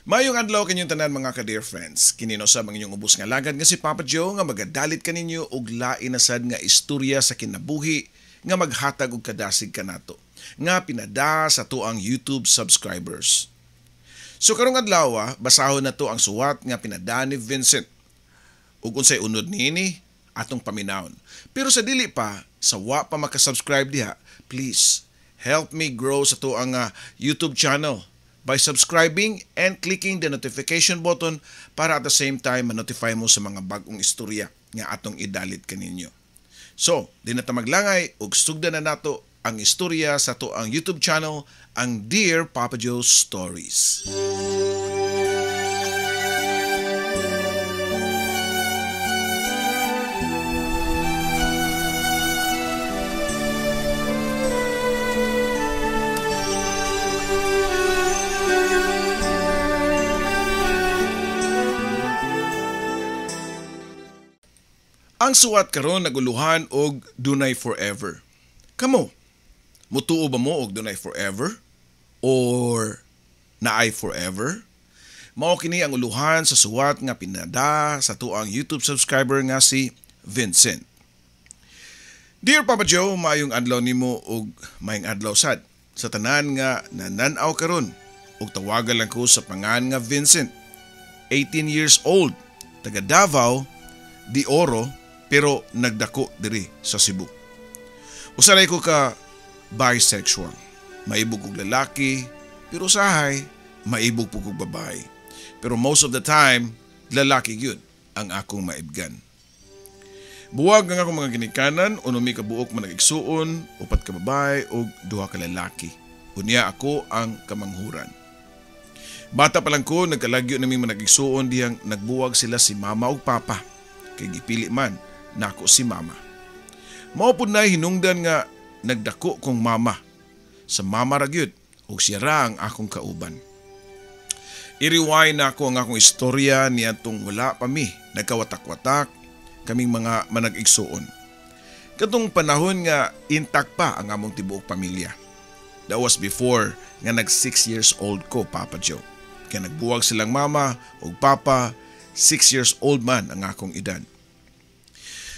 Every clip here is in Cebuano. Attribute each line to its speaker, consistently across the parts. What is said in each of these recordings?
Speaker 1: Mayong adlaw kanyong tanan mga ka-dear friends. Kini no sa mga inyong ubos nga lagad nga si Papa Joe nga magadalit kaninyo og lain na sad nga istorya sa kinabuhi nga maghatag og kadasig kanato nga pinada sa tuang YouTube subscribers. So karong adlaw, basahon na to ang suwat nga pinada ni Vincent. Ug unsay unod niini atong paminawon. Pero sa dili pa, sa wa pa makasubscribe diha, please help me grow sa tuang YouTube channel by subscribing and clicking the notification button para at the same time ma-notify mo sa mga bagong istorya nga atong idalit kaninyo. So, di na ta maglangay ug sugdan na nato ang istorya sa to ang YouTube channel, ang Dear Papa Joe Stories. Ang suwat karon naguluhan og dunay forever. Kamo, mutuo ba mo og dunay forever? Or naay forever? Mao kini ang uluhan sa suwat nga pinada sa tuang YouTube subscriber nga si Vincent. Dear Papa Joe, maayong adlaw nimo og maayong adlaw sad sa tanan nga nanan-aw karon og tawagan lang ko sa pangan nga Vincent. 18 years old, taga Davao de Oro, pero nagdako diri sa Cebu. Usaray ko ka bisexual. Maibog og lalaki, pero usahay maibog pug og babae. Pero most of the time, lalaki gyud ang akong maibgan. Buwag ang akong mga ginikanan, uno mi ka buok manag-igsuon, upat ka babae ug duha ka lalaki. Unya ako ang kamanghuran. Bata pa lang ko, nagkalagyo nami manag-igsuon diyang nagbuwag sila si mama ug papa. Kay gipili man nako si mama. Mao pud nay hinungdan nga nagdako kong mama. Sa mama ra gyud ug siya ra ang akong kauban. I-rewind nako ang akong istorya niadtong wala pa mi nagkawatak-watak kaming mga manag-igsuon. Katong panahon nga intact pa ang among tibuok pamilya. That was before nga nag 6 years old ko, Papa Joe. Kaya nagbuwag silang mama ug papa, 6 years old man ang akong edad.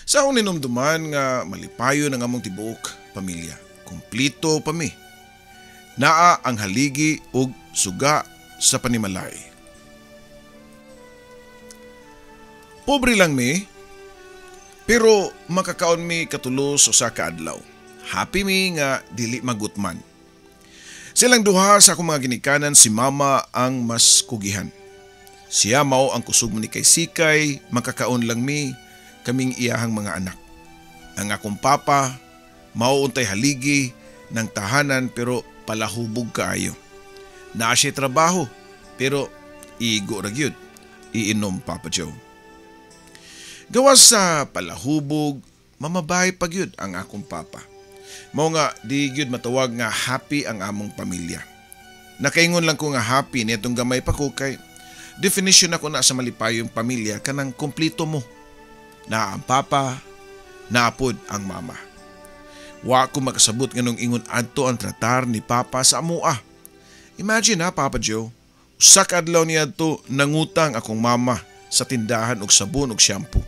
Speaker 1: Sa akong ninumduman nga malipayon ang among tibuok pamilya. Kumplito pa mi. Naa ang haligi ug suga sa panimalay. Pobre lang mi, pero makakaon mi katulo sa usa ka adlaw. Happy mi nga dili magutman. Silang duha sa akong mga ginikanan, si mama ang mas kugihan. Siya mao ang kusog man ni kay sikay, makakaon lang mi kaming iyahang mga anak. Ang akong papa, mao untay haligi ng tahanan pero palahubog kaayo. Naa siya trabaho pero igo ra gyud, iinom, Papa Joe. Gawas sa palahubog, mamabay pa gyud ang akong papa. Mao nga di gyud matawag nga happy ang among pamilya. Nakaingon lang ko nga happy nitong gamay pa ko kay definition ako na sa malipayong pamilya kanang kompleto mo. Naa ang papa, naapod ang mama. Wa ko makasabot nganong ingon adto ang tratar ni papa sa amoa. Imagine ha, Papa Joe, usa ka adlaw niya adto nangutang akong mama sa tindahan og sabon og shampoo.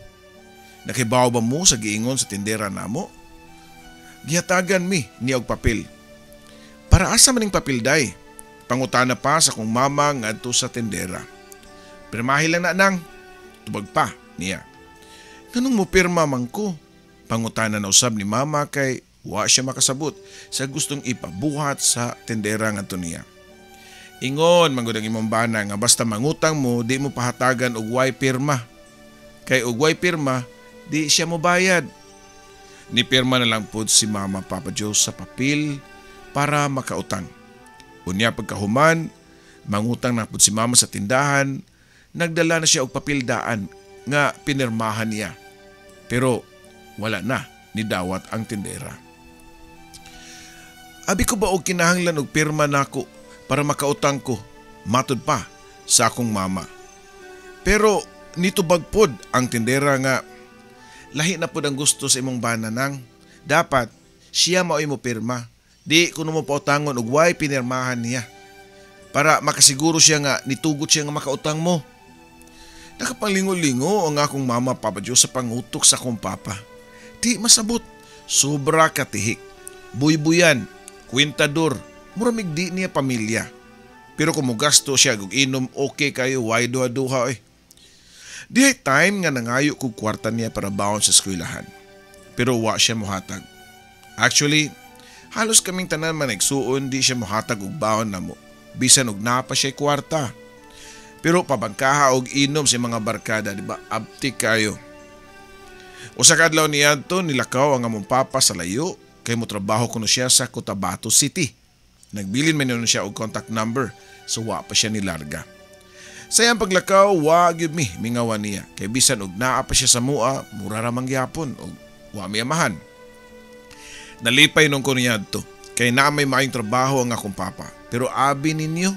Speaker 1: Nakibaw ba mo sa giingon sa tindera namo? Gihatagan mi niya og papel. Para asa man ning papel day? Pangutana pa sa akong mama ngadto sa tindera. Pirmahi lang na nang, tubag pa niya. Nganong mo pirma man ko? Pangutana na usab ni mama kay wa siya makasabot sa gustong ipabuhat sa tindera ngadto niya. Ingon man gud ang imong bana nga basta mangutang mo di mo pahatagan og way pirma. Kay og way pirma di siya mobayad. Ni pirma na lang pod si Mama, Papa Joe, sa papel para makautang. Unya pagkahuman, mangutang na pod si Mama sa tindahan, nagdala na siya og papel daan nga pinirmahan niya. Pero wala na ni dawat ang tindera. Abi ko ba og kinahanglan og pirma nako para makautang ko, matud pa sa akong mama. Pero nitubag pod ang tindera nga lahi na pod ang gusto sa imong bana nang dapat siya maoy mo pirma. Di kuno mo pautangon og way pinirmahan niya. Para makasiguro siya nga nitugot siya nga makautang mo. Nakapanglingo-lingo ang akong mama, Papa Joe, sa pangutok sa akong papa. Di masabot. Sobra katihik. Buybuyan, kwintador, muramig di niya pamilya. Pero kung mugasto siya og inom, okay kayo, why duha-duha eh. Di time nga nangayo kog kwarta niya para baon sa eskwelahan. Pero wa siya mohatag. Actually, halos kaming tanan man nagsuon di siya mohatag og baon namo. Bisan og naa pa siya kwarta. Pero pabangkaha og inom sa mga barkada, di ba? Abtik kayo. Usa ka adlaw niadto nilakaw ang among papa sa layo kay motrabaho kuno siya sa Cotabato City. Nagbilin man nun siya og contact number, so wa pa siya nilarga. Sa iyang paglakaw, wa gyud mi mingawan niya. Kay bisan og naa pa siya sa mua, mura ra man gyapon og wa mi amahan. Nalipay nung ko niadto kay naa may maayong trabaho ang akong papa. Pero abi ninyo,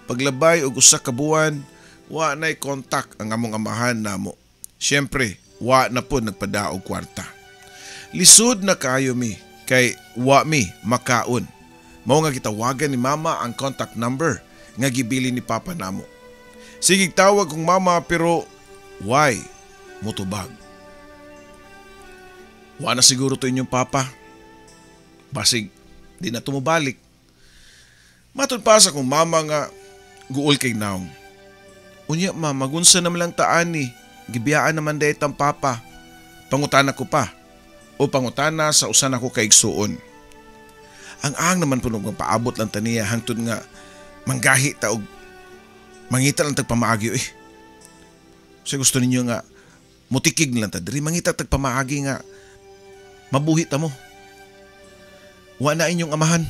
Speaker 1: paglabay og usa ka buwan, wa na'y contact ang among amahan namo. Siyempre, wa na po nagpadaog kwarta. Lisod na kayo mi kay wa mi makaon. Mao nga gitawagan ni mama ang contact number nga gibili ni papa namo. Sige tawag kong mama pero why mutubag? Wa na siguro to inyong papa. Basig di na tumubalik. Matud pa sa kong mama nga guol kay naong. Unya ma, magunsa naman lang taan ni. Gibiyaan naman dahit ang papa. Pangutana ko pa. O pangutana sa usan ako kaigsuon. Ang ang naman punog ng paabot lang taniya hangtod nga manggahi ta og mangita lang tagpamaagi eh. Sa gusto ninyo nga mutikig lang ta diri, mangita tagpamaagi nga mabuhi ta mo. Wa na inyong amahan.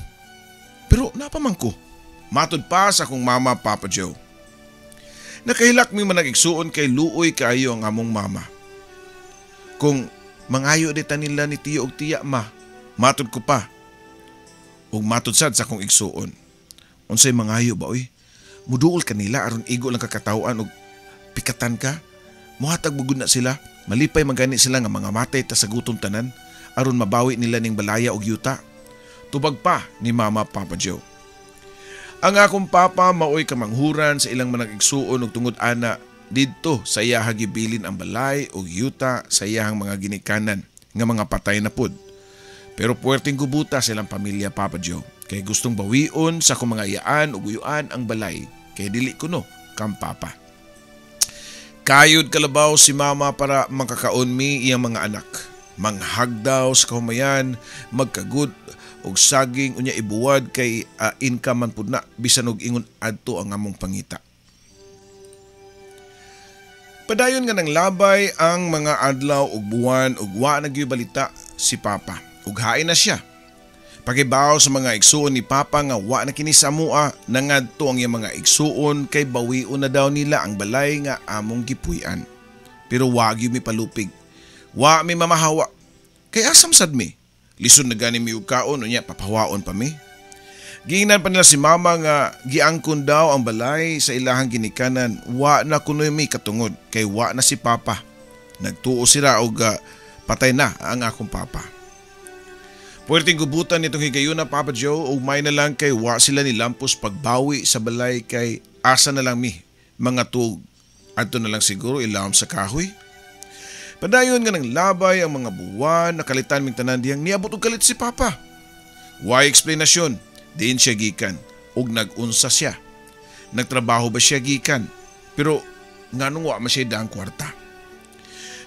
Speaker 1: Pero napaman ko. Matud pa sa akong mama, Papa Joe. Nakahilak mi man nag-igsuon kay luoy kaayo ang among mama. Kung mangayo di ta nila ni tiyo og tiya ma, matud ko pa. Ug matud sad sa akong igsuon. Unsay mangayo ba oy? Muduol kanila aron igo lang kakatawan og pikatan ka. Muhatag bugod na sila, malipay magani sila nga mga matay ta sa gutom tanan aron mabawi nila ning balaya og yuta. Tubag pa ni Mama, Papa Joe. Ang akong papa maoy kamanghuran sa ilang manag igsuon og tungod ana didto sa iyaha gibilin ang balay og yuta sa iyahang mga ginikanan nga mga patay na pud. Pero puwerteng gubuta sa ilang pamilya, Papa Joe, kay gustong bawion sa akong mga iyaan ug uyuan ang balay kay dili kuno kam papa. Kayod kalabaw si mama para makakaon mi iyang mga anak. Manghagdaw sa kahumayan, magkagud og saging unya ibuwad kay income man pud na bisan og ingon adto ang among pangita. Padayon nga nang labay ang mga adlaw ug buwan ug wa na gyud balita si Papa. Ug hain na siya. Pagibaw sa mga igsuon ni Papa nga wa na kini sa amua, nangadto ang iyang mga igsuon kay bawion na daw nila ang balay nga among gipuy-an. Pero wa gyud mi palupig. Wa mi mamahawa. Kay asam sad mi. Lisod na gani mi og kaon unya papahawaon pa mi. Giingnan pa nila si Mama nga giangkon daw ang balay sa ilahang ginikanan. Wa na kunoy mi katungod kay wa na si Papa. Nagtuo sila og patay na ang akong papa. Puwerteng gubutan nitong higayuna, Papa Joe, ug may na lang kay wa sila ni lampos pagbawi sa balay kay asa na lang mi mga tuog. Adto na lang siguro ilawom sa kahoy. Padayon nga nang labay ang mga buwan, nakalitan ming tanan diyang niabot og kalit si Papa. Why explanation? Diin siya gikan ug nag-unsa siya. Nagtrabaho ba siya gikan? Pero nganong wa man siya daang kwarta?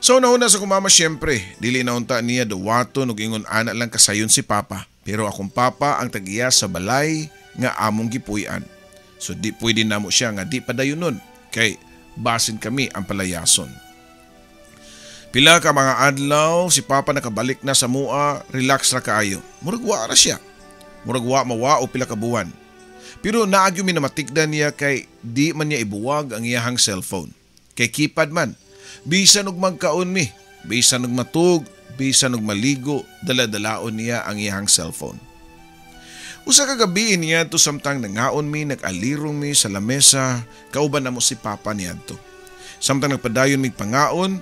Speaker 1: So nauna sa kumama siyempre, dili na unta niya duwaton ug ingon ana lang kasayon si Papa. Pero akong papa ang tagiya sa balay nga among gipuy-an. So di pwede namo siya nga di padayon nun, kay basin kami ang palayason. Pila ka mga adlaw, si Papa nakabalik na sa mua, relax ra kaayo. Murag wa ra siya. Murag wa mawa o pila ka buwan. Pero naagyo mi namatikdan niya kay di man niya ibuwag ang iyahang cellphone. Kay keypad man. Bisan og magkaon mi, bisan og matug, bisan og maligo, dala-dalaon niya ang iyahang cellphone. Usa ka gabi niya to samtang nangaon mi, nag-alirong mi sa lamesa, kauban namo si Papa niadto. Samtang nagpadayon mi pangaon,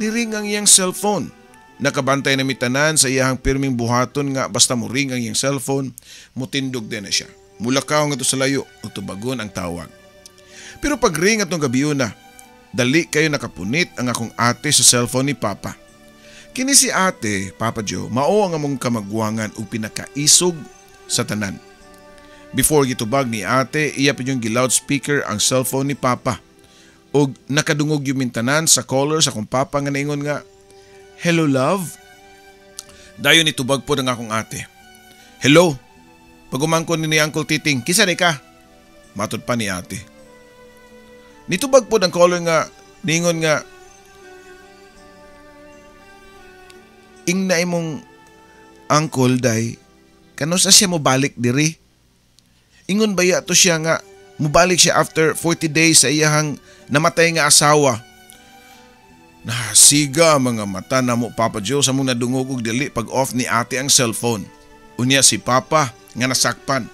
Speaker 1: niring ang iyang cellphone. Nakabantay na mi tanan sa iyahang pirming buhaton nga basta mo ring ang iyang cellphone, mutindog din na siya. Mulakaw nga to sa layo ug tubagon ang tawag. Pero pag ring atong gabiuna, dali kayo nakapunit ang akong ate sa cellphone ni Papa. Kini si ate, Papa Joe, mao ang among kamagwangan ug pinakaisog sa tanan. Before gitubag ni ate, iya pa yung gi-loudspeaker ang cellphone ni Papa. Ug nakadungog yung mintanan sa caller sa akong papa nga naingon nga, "Hello love." Dayon nitubag po ng akong ate. "Hello, pagumangkon ni Uncle Titing, kisa di ka?" Matod pa ni ate. Nitubag po ang caller nga ningon nga, "Ing na imong uncle day, kano sa siya mobalik diri? Ingon ba to siya nga mobalik siya after 40 days sa iyahang namatay nga asawa?" Nahasiga mga mata na mo, Papa Joe, sa mong nadungog og dili pag off ni ate ang cellphone. Unya si Papa nga nasakpan.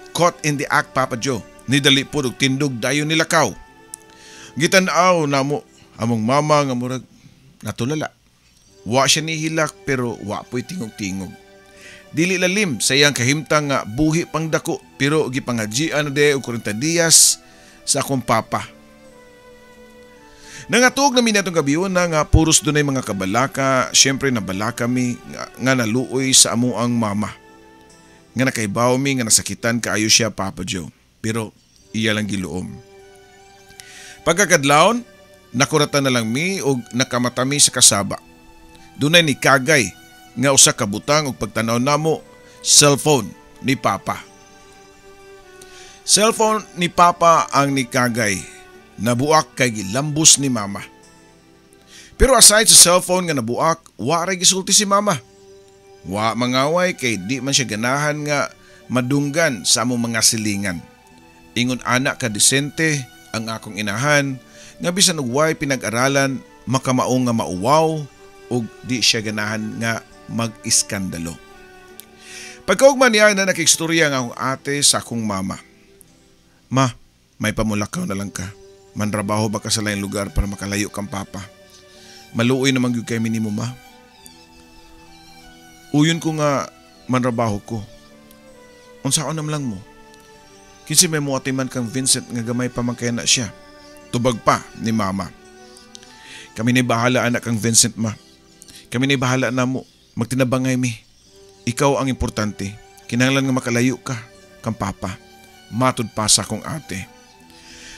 Speaker 1: Caught in the act, Papa Joe. Nidali po og tindog dayon nilakaw. Gitan-aw namo among mama nga murag natulala. Wa siya nihilak pero wa po'y tingog-tingog. Dili lalim sa iyang kahimtang nga buhi pang dako pero gipangadjian na de og 40 dias sa akong papa. Nangatug na mi natong gabion na nga puros dunay mga kabalaka, syempre nabalaka mi nga naluoy sa amo ang mama. Nga nakaibaw mi nga nasakitan kaayo siya, Papa Joe, pero iya lang giluom. Pagkakadlawon, nakuratan na lang mi og nakamata mi sa kasaba. Dunay ni kagay nga usa ka butang og pagtan-aw namo, cellphone ni Papa. Cellphone ni Papa ang nikagay, nabuak kay gilambos ni Mama. Pero aside sa cellphone nga nabuak, wa ra gisulti si Mama. Wa mangaway kay di man siya ganahan nga madunggan sa among mga silingan. Ingon ana ka disente ang akong inahan nga bisan og way pinag-aralan makamao nga mauwaw ug di siya ganahan nga mag-iskandalo. Pagkaugma niya na nakikstorya nga akong ate sa akong mama. "Ma, may pamulakaw na lang ka. Manrabaho ba ka sa laing lugar para makalayo kang papa? Maluoy naman gyud kay minimo, ma. Uyon ko nga manrabaho ko. Unsaon naman lang mo? Kinsi may muatiman kang Vincent nga gamay pa man kaya na siya?" Tubag pa ni mama. "Kami ni bahala anak kang Vincent, ma. Kami ni bahala na mo. Magtinabangay mi. Ikaw ang importante. Kinahanglan nga makalayo ka kang papa." Matud pa sa akong ate.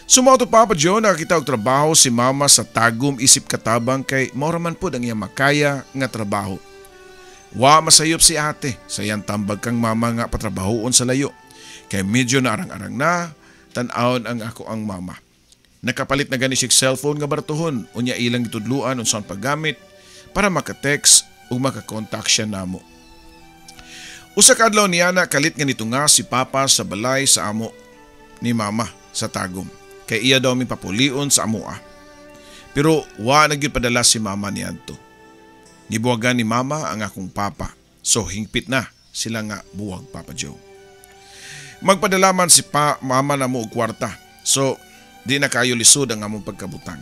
Speaker 1: Sumao to, Papa Joe, nakakita og trabaho si mama sa Tagum isip katabang kay mao ra man pud ang iyang makaya nga trabaho. Wa masayop si ate sa iyang tambag kang mama nga patrabahoon sa layo. Kay medyo naarang-arang na, tan-awon ang ako ang mama. Nakapalit na gani siya cellphone nga baratuhon, unya ilang gitudluan unsa ang paggamit para maka-text ug makakontak siya namo. Usa ka adlaw niya na kalit nga nito nga si Papa sa balay sa amo ni Mama sa Tagum. Kay iya daw mi papulion sa amoa. Pero wa na gyud padala si Mama niadto. Gibuwagan ni Mama ang akong papa. So hingpit na sila nga buwag, Papa Joe. Magpadala man si mama na mo og kwarta. So di na kayo lisod ang among pagkabutang.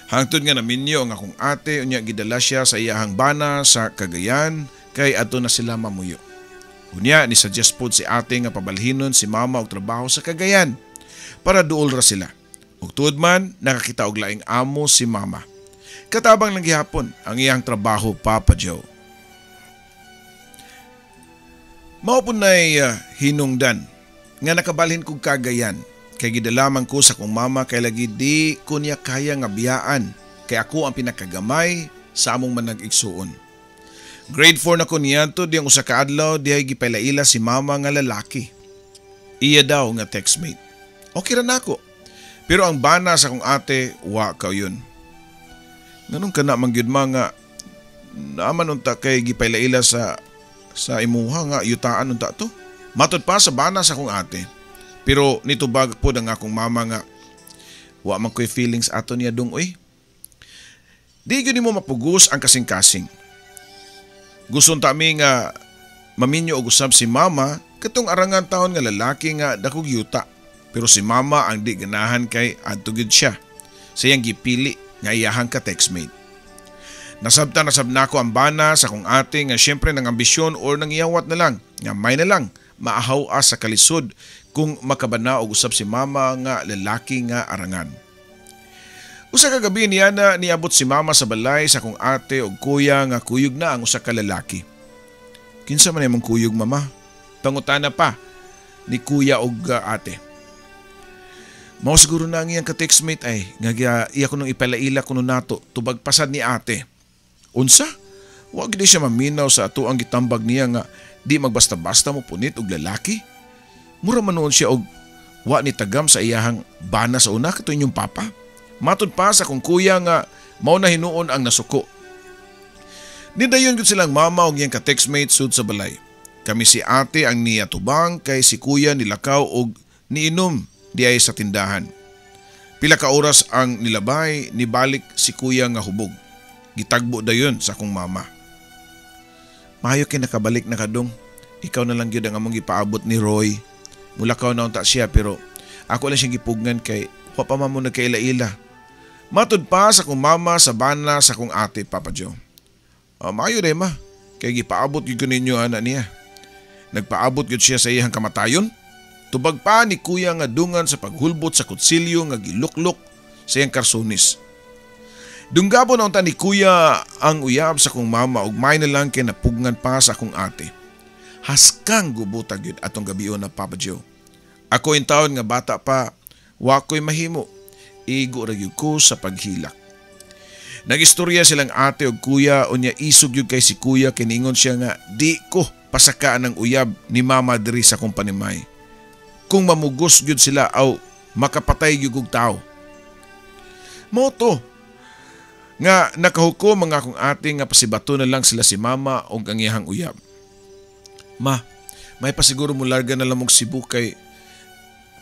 Speaker 1: Hangtod nga naminyo ang akong ate, unya gidala siya sa iyahang bana sa Cagayan kay adto na sila mamuyo. Unya ni suggest pod si ate nga pabalhinon si mama og trabaho sa Cagayan para duol ra sila. Ug tuod man nakakita og laing amo si mama. Katabang lang gihapon ang iyang trabaho, Papa Joe. Mao pud nay hinungdan nga nakabalhin kog Cagayan kay gidalaman ko sa kong mama kay lagi di ko niya kaya nga biyaan kay ako ang pinakagamay sa among manag-igsuon. Grade 4 na ko niadto diyang usa ka adlaw dihay gipailaila si mama nga lalaki. Iya daw nga textmate. Okay ra nako. Pero ang bana sa akong ate wa ka yun. Nganong kana man gyud ma nga naaman unta kay gipailaila sa imuha nga yutaan unta to? Matod pa sa bana sa akong ate. Pero nitubag pod ang akong mama nga wa man ko'y feelings ato niya dong oy. Di gyud nimo mapugos ang kasing-kasing. Gusto unta mi nga maminyo og usab si mama katong arangan taon nga lalaki nga dakog yuta. Pero si mama ang di ganahan kay adto gyud siya. Siyang gipili nga iyahang ka-textmate. Nasabta nasab nako ang bana sa akong ate nga syempre nang ambisyon or nang iyawat na lang nga may na lang Maahaw sa kalisod kung makabana og usab si mama nga lalaki nga arangan. Usa ka gabi niya na niabot si mama sa balay sa akong ate og kuya nga kuyog na ang usa ka lalaki. "Kinsa man imong kuyog, mama?" pangutana pa ni kuya og ate. "Mao siguro na ang iyang ka-textmate ay, nga iya ko nung ipalaila kuno nato," tubag pasad ni ate. "Unsa? Wa gid siya maminaw sa ato ang gitambag niya nga di magbasta-basta mo punit og lalaki. Mura man nuon siya og wa ni tagam sa iyahang bana sa una kato inyong papa," matud pa sa akong kuya nga mao na hinuon ang nasuko. Nidayon gud silang mama og iyang ka-textmate sud sa balay. Kami si ate ang niyatubang kay si kuya nilakaw og niinom di ay sa tindahan. Pila ka oras ang nilabay, nibalik si kuya nga hubog. Gitagbo dayon sa akong mama. "Maayo kay nakabalik na kadong. Ikaw na lang gyud ang among gipaabot ni Roy. Mulakaw na unta siya pero ako lang siyang gipugngan kay wa pa man mo nagkaila-ila," matud pa sa akong mama sa bana sa akong ate, Papa Joe. "Maayo re, ma. Kay gipaabot gyud ko ninyo ana niya. Nagpaabot gyud siya sa iyang kamatayon," tubag pa ni kuya nga dungan sa paghulbot sa kutsilyo nga giluklok sa iyang karsunis. Dunggabon na unta ni kuya ang uyab sa akong mama ug may na lang kay napugnan pa sa akong ate. Haskang gubota gyud atong gabion na, Papa Joe. Ako in taon nga bata pa, wa ko'y mahimo. Igo ra gyud ko sa paghilak. Nagistorya silang ate ug kuya, unya isog gyud kay si kuya kay ningon siya nga di ko pasakaan ang uyab ni mama diri sa akong panimay. Kung mamugos gyud sila aw makapatay gyud og tawo. Mao to nga nakahukom ang akong ate nga pasibato na lang sila si mama og ang iyahang uyab. "Ma, may pasiguro mo larga na lamog Cebu kay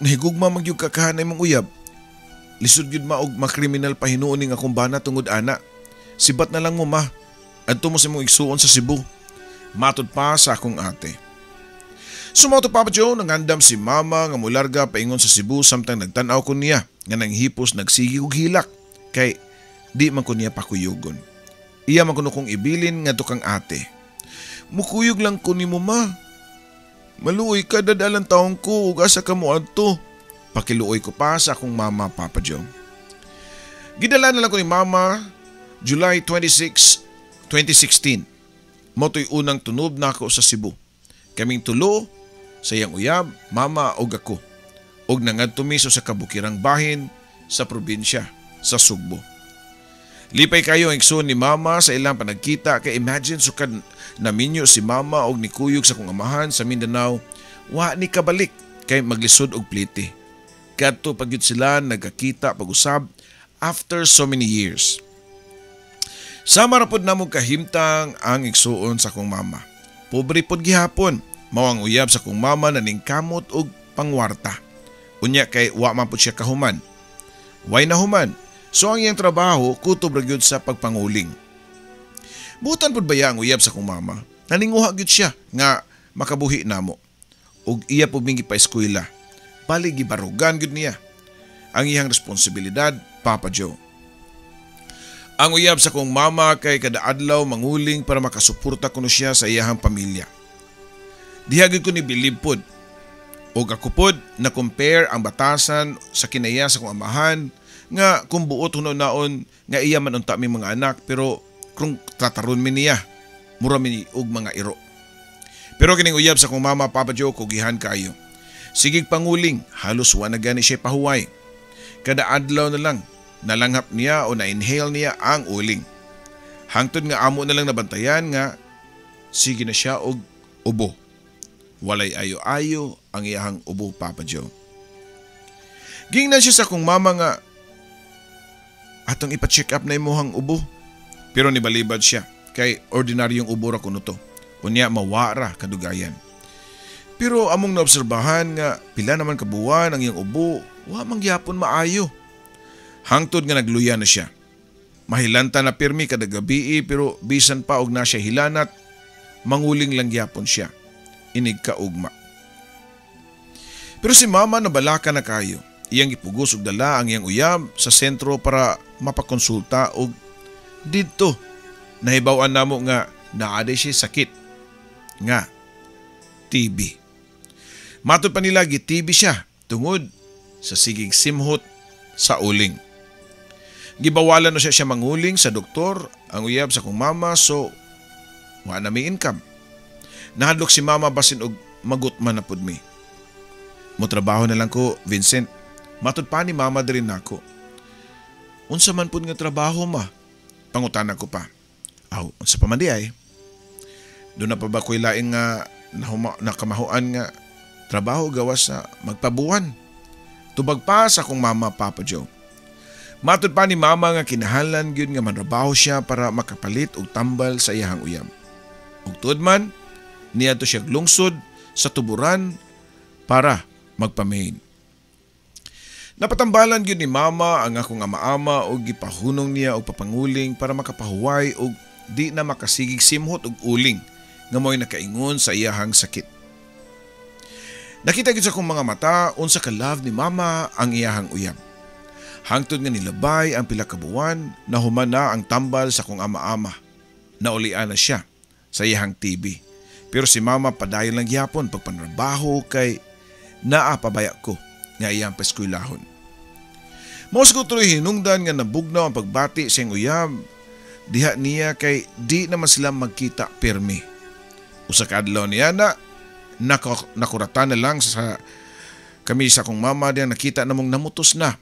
Speaker 1: nahigugma man gyud kakahanay mong uyab. Lisod gyud ma og makriminal pa hinuon ning akong bana tungod ana. Sibat na lang mo, ma. Adto mo sa imong igsuon sa Cebu," matud pa sa akong ate. Sumoto, Papa Joe, nangandam si mama nga mularga paingon sa Cebu samtang nagtan-aw ko niya nga nanghipos nagsigi og hilak kay di man ko niya pakuyugon. Iya man kuno kong ibilin ngadto kang ate. "Mukuyog lang ko nimo, ma. Maluoy ka, dadalang taong ko ug asa ka mo adto?" pakiluoy ko pa sa akong mama, Papa Joe. Gidala na lang ko ni mama July 26, 2016. Moto'y unang tunob nako sa Cebu. Kaming tulo sa iyang uyab, mama og ako. Og nangadto mi sa kabukirang bahin sa probinsya, sa Sugbo. Lipay kayo ang igsoon ni mama sa ilang panagkita kay imagine sukad naminyo si mama og nikuyog sa kong amahan sa Mindanao, wa ni kabalik kay maglisod og plite. Kadto pa gyud sila nagkakita pag-usab after so many years. Sama ra pod namo kahimtang ang igsuon sa akong mama. Pobre pod gihapon. Mao ang uyab sa akong mama na ningkamot og pangwarta. Unya kay wa man pod siya kahuman. Way na human. So ang iyang trabaho kutob ra gyud sa pagpanguling. Butan pod baya ang uyab sa akong mama. Naninguha gyud siya nga makabuhi namo. Ug iya pod ming gipa-eskwela. Bali gibarugan gyud niya ang iyang responsibilidad, Papa Joe. Ang uyab sa akong mama kay kada adlaw manguling para makasuporta kuno siya sa iyahang pamilya. Diha gyud ko ni bilib pod. Og ako pod na compare ang batasan sa kinaya sa akong amahan nga kung buot hunaon nga iya man unta mi mga anak, pero kung trataron mi niya mura mi og mga iro. Pero kining uyab sa akong mama, Papa Joe, kugihan kaayo. Sigig panguling, halos wa na gani siya pahuway. Kada adlaw na lang nalanghap niya o na-inhale niya ang uling. Hangtod nga amo na lang nabantayan nga sige na siya og ubo. Walay ayo-ayo ang iyahang ubo, Papa Joe. Gingnan siya sa akong mama nga atong ipa-check up na imuhang ubo. Pero nibalibad siya kay ordinaryong ubo ra kuno to. Unya mawara kadugayan. Pero among naobserbahan nga pila naman kabuwan ang iyang ubo, wa man gyapon maayo. Hangtod nga nagluya na siya. Mahilanta na pirmi kada gabi, pero bisan pa og na siya hilanat, manguling lang gyapon siya. Inig kaugma. Pero si mama nabalaka na kayo. Iyang gipugos og dala ang iyang uyab sa sentro para mapakonsulta og didto nahibaw-an namo nga naa diay siya sakit nga TB. Matod pa nila gi-TB siya tungod sa sigig simhot sa uling. Gibawalan no siya siya manguling sa doktor ang uyab sa kong mama, so wa na may income. Nahadlok si mama basin og magutman na pud mi. Motrabaho na lang ko, Vincent. Matod pa ni mama diri nako. Unsa man pud nga trabaho, ma? Pangutana ko pa. Aw, unsa pa man di ay? Doon na pa ba ko'y laing nga nakamahuan nga trabaho gawas sa magpabuwan? Tubag pa sa akong mama, Papa Joe. Matod pa ni mama nga kinahanglan gyud nga manrabaho siya para makapalit og tambal sa iyahang uyab. Ug tuod man, niadto siya lungsod sa Tuburan para magpamain. Napatambalan gyud ni mama ang akong ama-ama og gipahunong niya og papanguling para makapahuway og di na makasigig simhot og uling nga mo'y nakaingon sa iyahang sakit. Nakita gyud sa akong mga mata unsa ka love ni mama ang iyahang uyab. Hangtod nga nilabay ang pila ka buwan, nahuman na ang tambal sa akong ama-ama. Naulian na siya sa iyahang TB. Pero si mama padayon lang gyapon pagpanrabaho kay naa pabaya ko nga iyang paskwelahon. Mao siguro tuloy hinungdan nga nabugnaw ang pagbati sa iyang uyab. Diha niya kay di naman sila magkita pirmi. Usa ka adlaw niya na nakuratan na lang sa kami sa akong mama diya nakita namong namutos na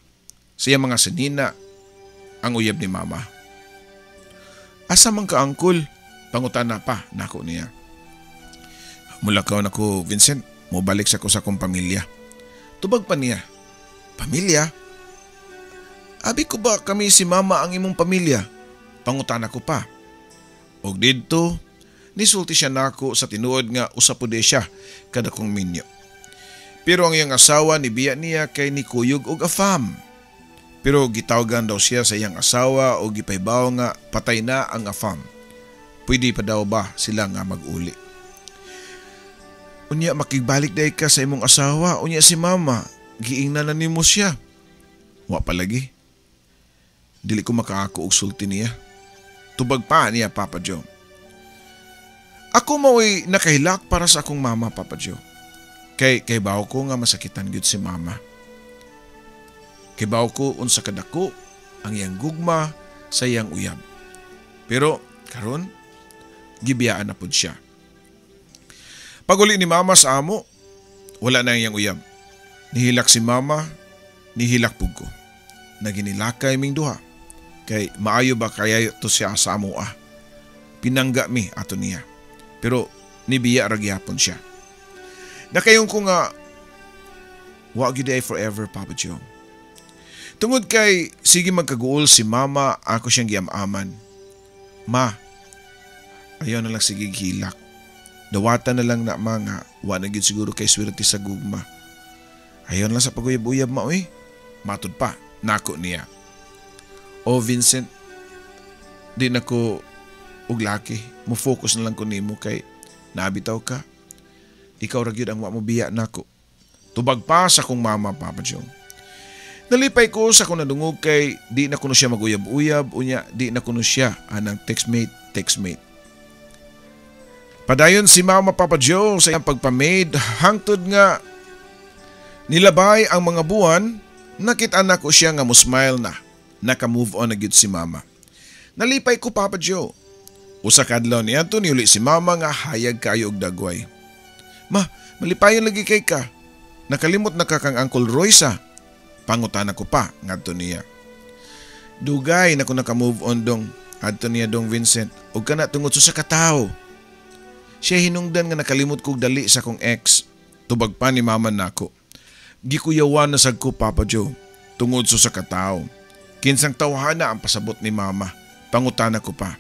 Speaker 1: sa iyang mga sinina ang uyab ni mama. Asa man ka, angkol? Pangutana pa nako niya. Mulakaw nako, Vincent, mobalik sa ko sa akong pamilya. Tubag pa niya. Pamilya? Abi ko ba kami si mama ang imong pamilya? Pangutana ko pa. Og didto, nisulti siya nako sa tinuod nga usa pud siya kada kong minyo. Pero ang iyang asawa ni biya niya kay nikuyog og afam. Pero gitawgan daw siya sa iyang asawa o gipaybaw nga patay na ang afam. Pwede pa daw ba sila nga mag-uli? Unya makigbalik day ka sa imong asawa, unya si mama, giingnan na nimo siya. Wa palagi. Dili ko makaako og sulti niya. Tubag pa niya, Papa Joe. Ako mao'y nakahilak para sa akong mama, Papa Joe. Kay bawo ko nga masakitan gyud si mama. Kay bawo ko unsa kadako ang iyang gugma sa iyang uyab. Pero karon gibiyaan na pud siya. Paguli ni mama sa amo, wala na iyang uyab. Nihilak si mama, nihilak pud ko. Naginilakay ming duha. Kay maayo ba kaya to siya sa amo ah. Pinangga mi ato niya. Pero nibiya ra gihapon siya. Nakayon ko nga wa gyud ay forever, Papa Joe. Tungod kay sige magkaguol si mama, ako siyang giam-aman. Ma, ayaw na lang sige hilak. Dawatan na lang na mga wa na gyud siguro kay swerte sa gugma. Ayaw na lang sa paguyab-uyab ma oy. Matud pa nako niya. O Vincent, di na ko og laki. Mo-focus na lang ko nimo kay nabitaw ka. Ikaw ra gyud ang wa mo biya nako. Tubag pa sa akong mama, Papa Joe. Nalipay ko sa akong nadungog kay di na kuno siya maguyab-uyab, unya di na kuno siya anang textmate, textmate. Padayon si Mama, Papa Joe, sa iyang pagpamade hangtod nga nilabay ang mga buwan, nakita na ko siya nga mo smile na. Naka-move on na gyud si Mama. Nalipay ko, Papa Joe. Usa ka adlaw niya to niuli si Mama nga hayag kayo og dagway. Ma, malipayon lagi kay ka. Nakalimot na ka kang Uncle Roy sa. Pangutana ko pa ngadto niya. Dugay na ko naka-move on dong adto niya dong Vincent ug kana tungod sa katawo. Siya hinungdan nga nakalimot kog dali sa kong ex. Tubag pa ni mama nako. Gikuyawan na sad ko, Papa Joe, tungod sa katawo. Kinsang tawhana ang pasabot ni mama. Pangutana ko pa.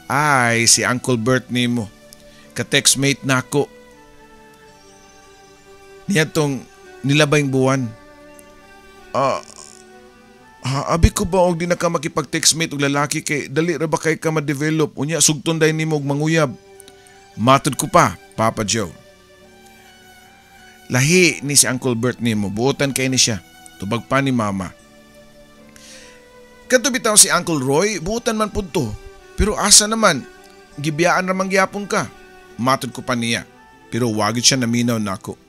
Speaker 1: Ay, si Uncle Bert nimo. Ka-textmate nako. Niya tong nilabayng buwan. Abi ko ba og di na ka makipag-textmate og lalaki kay dali ra ba kay ka ma-develop unya sugton day nimo og manguyab. Matod ko pa, Papa Joe. Lahi ni si Uncle Bert nimo, buotan kay ni siya. Tubag pa ni mama. Kadto bitaw si Uncle Roy, buotan man pud to. Pero asa naman, gibiyaan ra man gyapon ka. Matod ko pa niya. Pero wagid siya naminaw nako.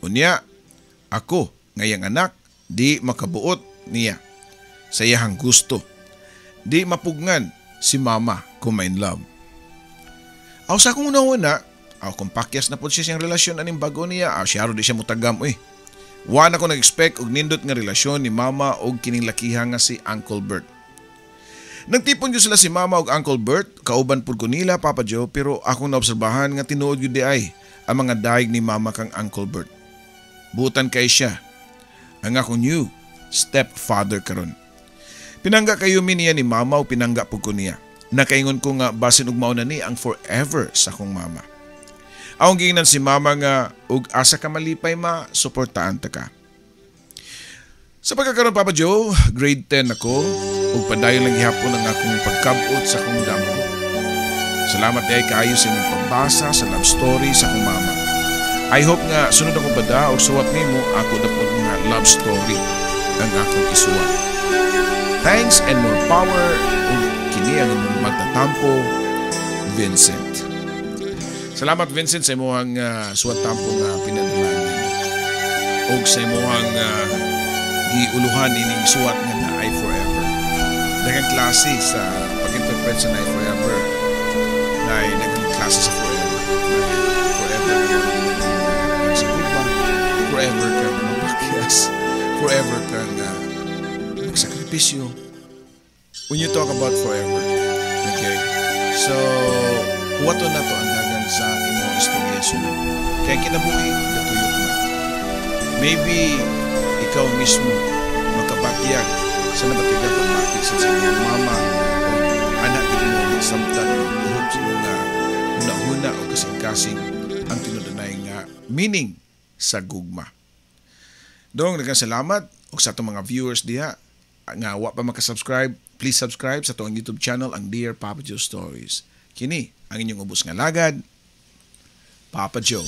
Speaker 1: Unya, ako, ngayang anak, di makabuot niya sa iyahang gusto. Di mapugngan si mama kung ma-in love. Aw sa akong una-una, aw kung pakyas na po siya siyang relasyon aning bago niya, aw siya di siya mutagam, uy. Wa na ko nag-expect og nindot nga relasyon ni mama og kining lakiha nga si Uncle Bert. Nagtipon gyud sila si mama og Uncle Bert, kauban pud ko nila, Papa Joe, pero akong naobserbahan nga tinuod gyud di ay ang mga daig ni mama kang Uncle Bert. Butan kay siya ang akong new stepfather karon. Pinangga kayo mi niya ni mama o pinangga pud ko niya. Nakaingon ko nga basin og mao na ni ang forever sa akong mama. Akong giingnan si mama nga og asa ka malipay, ma, suportaan ta ka. Sa pagkakaroon, Papa Joe, grade 10 ako ug padayon lang gihapon ang akong pagkabot sa akong damgo. Salamat diay kaayo sa imong pagbasa sa love story sa akong mama. I hope nga sunod akong bada og suwat nimo, ako dapon nga love story ang akong isuwat. Thanks and more power, ug kini ang imong magtatampo, Vincent. Salamat, Vincent, sa imong suwat tampo nga pinadala ug sa imong giuluhan ining suwat nga Naay Forever. Daghang klase sa pag-interpret sa Naay Forever. Naay daghang klase sa forever. Naay forever na sa gugma, forever kang mapakyas, forever kang magsakripisyo. When you talk about forever, okay? So, huwato na to ang dagan sa imong istorya sunod. Kaya kinabuhi, katuyok na. Maybe ikaw mismo makabatyag sa nabatyagan pagbati sa imong mama o anak gid mo masamtan o buhok sa mga huna-huna o kasing-kasing ang tinud-anay nga meaning sa gugma. Dong, daghang salamat ug sa atong mga viewers diha nga wa pa makasubscribe, please subscribe sa atong YouTube channel, ang Dear Papa Joe Stories. Kini ang inyong ubos nga lagad, Papa Joe.